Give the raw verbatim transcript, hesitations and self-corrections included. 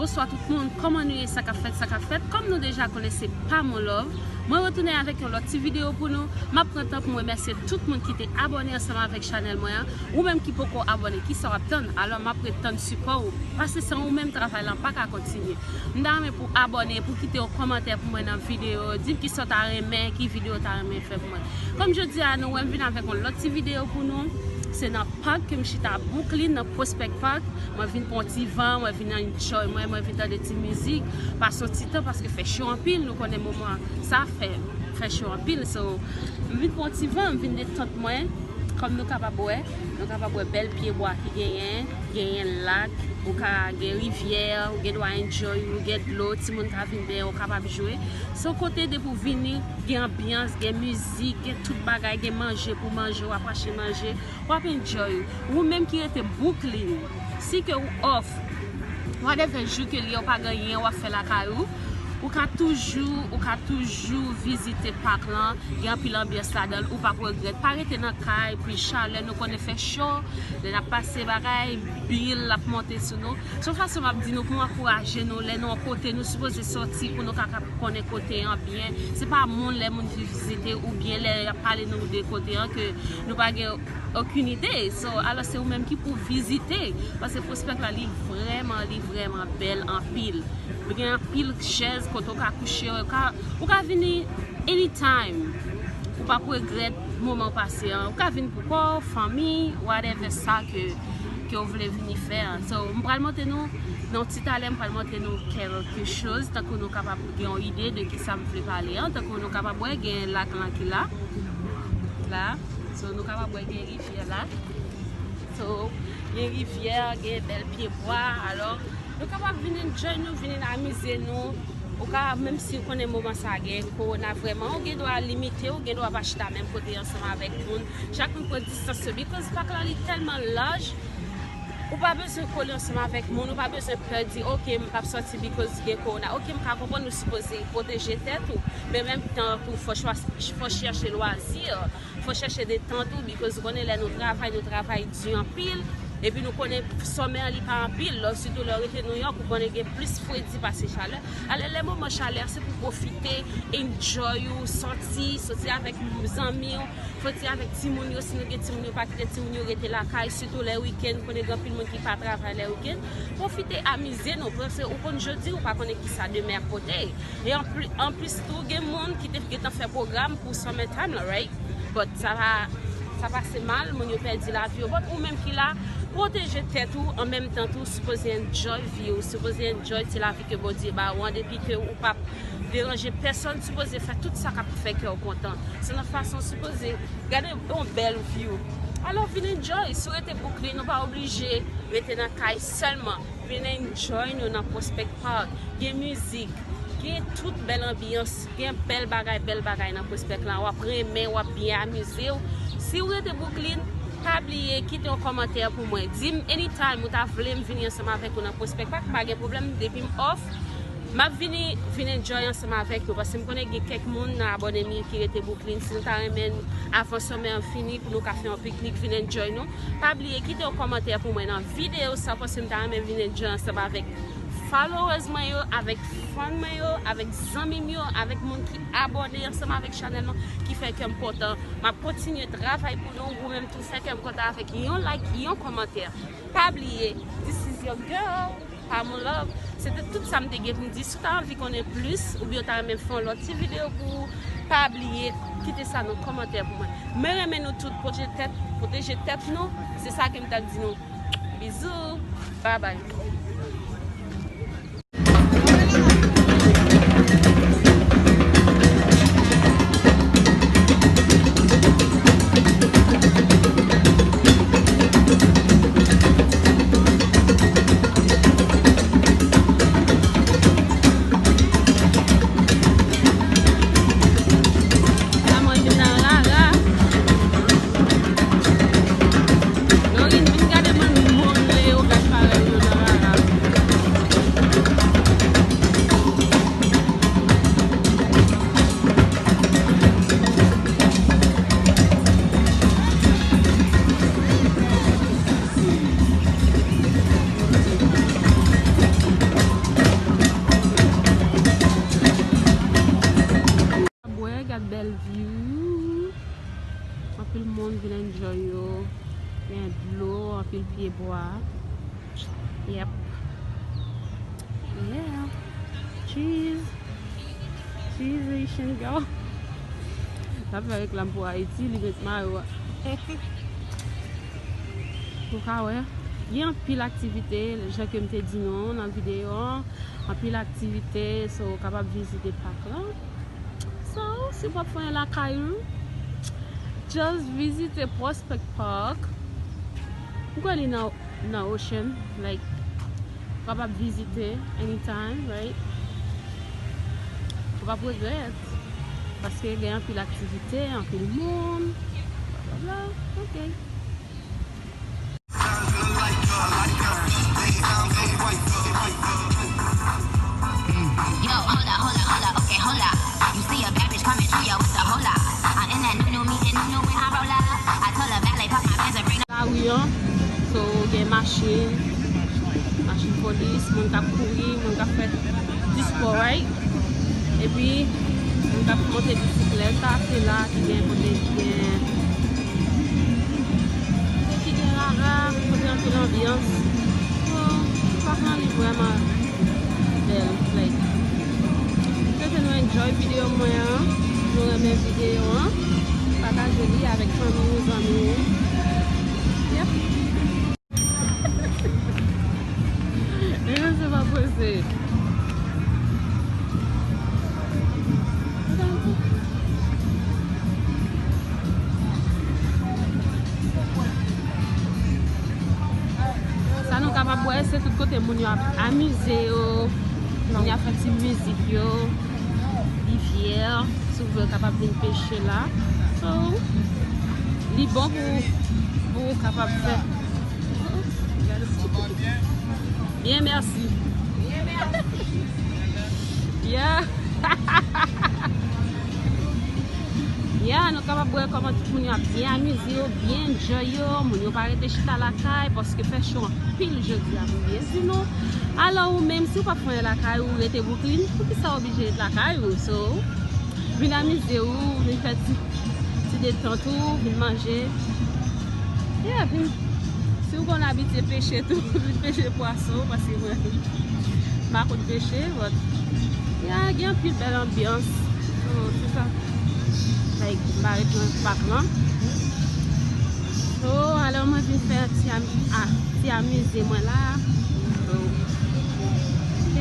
Bonswa tout moun, kòman nou ye, sa k ap fèt, sa k ap fèt? Kòm nou deja konnen, se Pamon Love. Mwen retounen avèk yon lòt ti videyo pou nou. M ap pran tan pou m remèsye tout moun ki te abòne ansanm avèk chanèl mwen an. Ou menm ki poko abòne, kisa w ap tann? Alò, m ap ret tann sipò ou. Paske san ou menm, travay lan pa ka kontinye. M ta renmen pou abòne, pou kite yon kòmantè pou mwen nan videyo, di m kisa w ta renmen, ki videyo w ta renmen fè pou mwen. Kòm jodi a, nou wè m vin avèk yon lòt ti videyo pou nou. Se nan pak ke m chita Brooklyn, nan Prospect Park. Mwen vin pran yon ti van, mwen vin enjoy mwen, mwen vin tande ti mizik, pase yon ti tan paske fè cho anpil, nou konnen moman sa fè, fè cho anpil. So, m vin pran yon ti van, m vin detant mwen. Kòm nou kapab wè, nou kapab wè bèl pyebwa ki genyen, genyen lak, ou ka gen rivyè, ou gen dwa enjoy, ou gen dlo, timoun ka vin benyen, ou kapab jwe. Se yon kote depi w vini, gen anbyans, gen mizik, gen tout bagay, gen manje pou manje, w ap achte manje, w ap enjoy. Ou menm ki rete Brooklyn, si ke ou off, whatever jou ke l ye, ou pa gen anyen w ap fè lakay ou, ou ka toujou, ou ka toujou vizite pak lan. Gen anpil anbyans ladan l, ou p ap regrèt. Pa rete nan kay, pi chalè, nou konnen fè cho, lè n ap pase bagay, bil ap monte sou nou. Se yon fason m ap di nou pou ankouraje nou, lè nou yon kote, nou sipoze sòti pou nou ka, ka konnen kote an byen. Se pa moun, lè moun vin vizite oubyen lè y ap pale nou de kote an ke nou pa gen okenn ide. So, alò se ou menm ki pou vizite. Paske Prospect la, li vrèman, li vrèman bèl anpil. Li gen anpil chèz kote w ka kouche, w ka, ou ka vini anytime. Ou p ap regrèt moman w pase an. Ou ka vin pou kò w, fanmi, whatever sa ke, ke w vle vini fè an. So, m pral montre nou, nan yon ti talè, m pral montre nou kèlke choz, tankou nou kapab gen yon ide de kisa m vle pale an, tankou nou kapab wè, gen lak lan ki la. La. So, nou kapab wè gen rivyè la. So, gen rivyè, gen bèl pyebwa, alò, nou kapab vin enjoy nou, vin amize nou. Ou ka, menm si ou konnen moman sa gen kowona vrèman, ou gen dwa limite, ou gen dwa pa chita menm kote ansanm avèk moun. Chak moun pran distans yo, because pak la li tèlman laj, ou pa bezwen kole ansanm avèk moun, ou pa bezwen pè di, "Ok, m p ap sòti because gen kowona." Ok, m ka konprann ou sipoze pwoteje tèt ou, men menm tan tou, fò chwa-, fò chèche lwazi. Fò chèche detant ou, because ou konnen lè nou travay, nou travay di anpil, epi nou konnen sòmè an li pa anpil, lò, sitou lè w rete New York, ou konnen gen plis fredi pase chalè. Alò, lè moman chalè, se pou pwofite, enjoy ou, sòti, sòti avèk zanmi w, sòti avèk timoun yo, si nou gen timoun yo, pa kite timoun yo rete lakay, sitou lè wikenn, ou konnen gen anpil moun ki pa travay lè wikenn. Pwofite amize nou, paske ou konn jodi, ou pa konnen kisa demen ap pote. E anpli-, anplis tou, gen moun ki te gentan fè pwogram pou summer time la, right? But sa pa, sa pase mal, moun yo pèdi lavi yo. But ou menm ki la, pwoteje tèt ou, an menm tan tou, sipoze enjoy vi w, sipoze enjoy ti lavi ke Bondye ba ou an, depi ke ou p ap deranje pèsonn, sipoze fè tout sa k ap fè kè w kontan. Se nan fason sipoze gade yon bèl view. Alò, vin enjoy. Si w rete Brooklyn, ou pa oblije rete nan kay sèlman. Vin enjoy nou nan Prospect Park. Gen mizik, gen tout bèl anbyans, gen bèl bagay, bèl bagay nan Prospect la. W ap renmen, w ap byen amize w. Si w rete Brooklyn, pa bliye kite yon kòmantè pou mwen. Di m anytime ou ta vle m vini ansanm avèk ou nan Prospect Park, pa gen pwoblèm, depi m off, m ap vini, vin enjoy ansanm avèk nou, paske m konnen gen kèk moun nan abòne m yo ki rete Brooklyn. Si nou ta renmen avan summer an fini pou nou ka fè yon piknik, vin enjoy nou. Pa bliye kite yon kòmantè pou mwen nan videyo sa, paske m ta renmen vin enjoy ansanm avèk followers mwen yo, avèk fan mwen yo, avèk zanmi m yo, avèk moun ki abòne ansanm avèk chanèl mwen, ki fè kè m kontan. M ap kontinye travay pou nou, ou menm tou fè kè m kontan avèk yon like, yon kòmantè. Pa bliye, this is your girl, Pamon Love. Se te tout sa m te gen pou m di. Si w ta anvi konnen plis, oubyen w ta renmen fè yon lòt ti videyo pou ou, pa bliye, kite sa nan kòmantè pou mwen. Mwen renmen nou tout, pwoteje tèt, pwoteje tèt nou. Se sa ke m t ap di nou. Bizou, babay. Sa mwen vin nan rara. Lorin, vin gade mwen, moun Leyogàn parèy yo nan rara. Vin enjoy yo. Gen dlo, anpil pye bwa. Yep. Yeah. Cheese. Cheese Haitian girl. L ap fè reklam pou Ayiti, li met mayo a. Ou ka wè, gen anpil aktivite, jan ke m te di nou nan videyo an, anpil aktivite, so w kapab vizite pak lan. So, si w p ap fè anyen lakay ou, just vizite Prospect Park. M kwè li nan, nan Ocean, like, w kapab vizite anytime, right? Ou p ap regrèt, paske gen anpil aktivite, anpil moun, bla, bla, bla. Ok. Yo, hold up, hold up, hold up, okay, hold up. You see a bad bitch coming through, yo, it's a hold up. I'm in that new, new, me, and new, new, when I roll up. I told a valet, park my Benz and bring the Lari an, so gen machin, machin polis, moun k ap kouri, moun k ap fè di spò, right? Epi, moun k ap monte bisiklèt, sa se la ki gen kote ki gen, kote ki gen rara, kote anpil anbyans. So, pak lan li vrèman bèl, like, m swete nou enjoy videyo mwen an, nou renmen videyo an, pataje li avèk fanmi ou, zanmi ou. Yep. Mesye, se pa posib. Sa nou kapab wè, se tout kote moun yo ap amize yo, moun yo ap fè ti mizik yo, rivyè, si w vle, w kapab vin peche la. So, li bon pou, pou w kapab fè. Byen, mèsi. Yeah. Yeah, nou kapab wè kòman tout moun yo ap byen amize yo, byen enjoy yo. Moun yo pa rete chita lakay paske fè cho anpil jodi a, pou byen di nou. Alò, ou menm, si w p ap fè anyen lakay ou, rete Brooklyn, poukisa w oblije ret lakay ou? So, vin amize w, vin fè ti, ti detant ou, vin manje. Yeah, vin, si w konn abitye peche tou, vin peche pwason, paske mwen, m pa konn peche, but, yeah, gen anpil bèl anbyans. So, se sa. Like, m pa ret nan pak lan. So, alò mwen vin fè ti am-, a, ti amize mwen la. So, ok.